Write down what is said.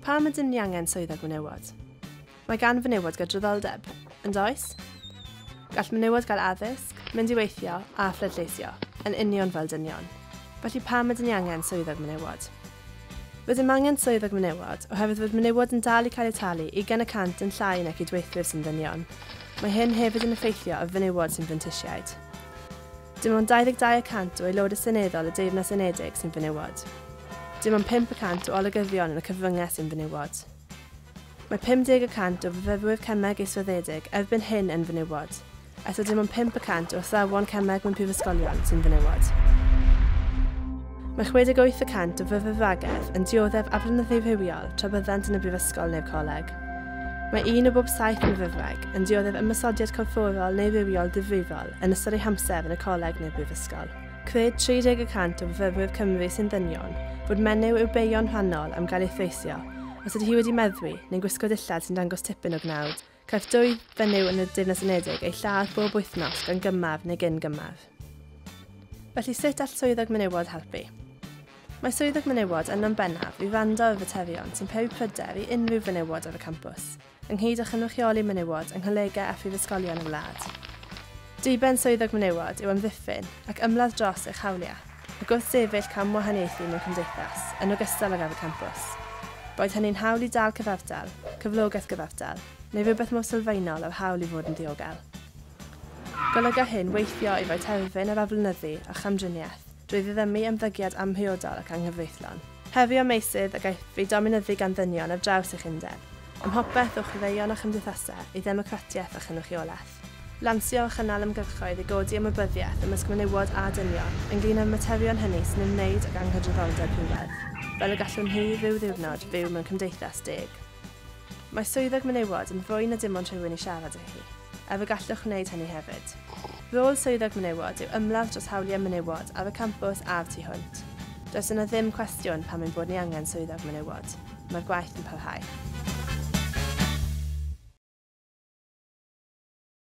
Pam ydym ni angen swyddog menywod? Mae gan fenywod gydraddoldeb, yn does? Gall menywod gael addysg, mynd i weithio a phleidleisio, yn union fel dynion. Felly pam ydyn ni angen swyddog menywod? Rydym angen swyddog menywod oherwydd fod menywod yn dal i cael eu talu 20% yn llai na cydweithwyr sy'n ddynion. Mae hyn hefyd yn effeithio ar fenywod sy'n brentisiaid. Dim ond 22% o aelodau seneddol y Deyrnas Unedig sy'n fenywod. Dim ond 5% o olygyddion yn y cyfryngau sy'n fenywod. Mae 50% o fyfyrwyr cemeg israddedig erbyn hyn yn fenywod, eto dim ond 5% o athrawon cemeg mewn prifysgolion sy'n fenywod. Mae 68% o fyfyrwragedd yn dioddef aflonyddu rhywiol tra byddant yn y brifysgol neu'r coleg. Mae un o bob 7 myfyrwraig yn dioddef ymosodiad corfforol neu rywiol difrifol yn ystod eu hamser yn y coleg neu'r brifysgol. Cred 30% o fyfyrwyr Cymru sy'n ddynion fod menyw i'w beio'n rhannol am gael ei threisio os ydy hi wedi meddwi neu'n gwisgo dillad sy'n dangos tipyn o gnawd. Caiff 2 fenyw yn y Deyrnas Unedig ei lladd bob wythnos gan gymar neu gyn gymar. Felly sut all swyddog menywod helpu? Mae swyddog menywod yn bennaf i wrando ar faterion sy'n peri pryder i unrhyw fenywod ar y campws, ynghyd â chynrychioli menywod yng ngholegau a phrifysgolion y wlad. Diben swyddog menywod yw amddiffyn ac ymladd dros eich hawliau, a gwrthsefyll camwahaniaethu mewn cymdeithas, yn ogystal ag ar y campws. Boed hynny'n hawl i dal cyfartal, cyflogaeth gyfartal, neu rhywbeth mor sylfaenol â'r hawl i fod yn ddiogel. Golyga hyn weithio i roi terfyn ar aflonyddu a chamdriniaeth drwy ddiddymu ymddygiad amhriodol ac anghyfreithlon. Herio meysydd a gaiff ei dominyddu gan ddynion ar draws eich undeb, ym mhopeth o chwaraeon a chymdeithasau i ddemocratiaeth a chynrychiolaeth. Lansio a chynnal ymgyrchoedd i godi ymwybyddiaeth ymysg menywod a dynion ynglŷn â'r materion hynny sy'n ymwneud ag anghydraddoldeb rhywedd, fel y gallwn hi ryw ddiwrnod fyw mewn cymdeithas deg. Mae swyddog menywod yn fwy na dim ond rhywun i siarad â hi, er y gallwch wneud hynny hefyd. Rôl swyddog menywod yw ymladd dros hawliau menywod ar y campws a'r tu hwnt. Does yna ddim cwestiwn pam ein bod ni angen swyddog menywod. Mae'r gwaith yn parhau.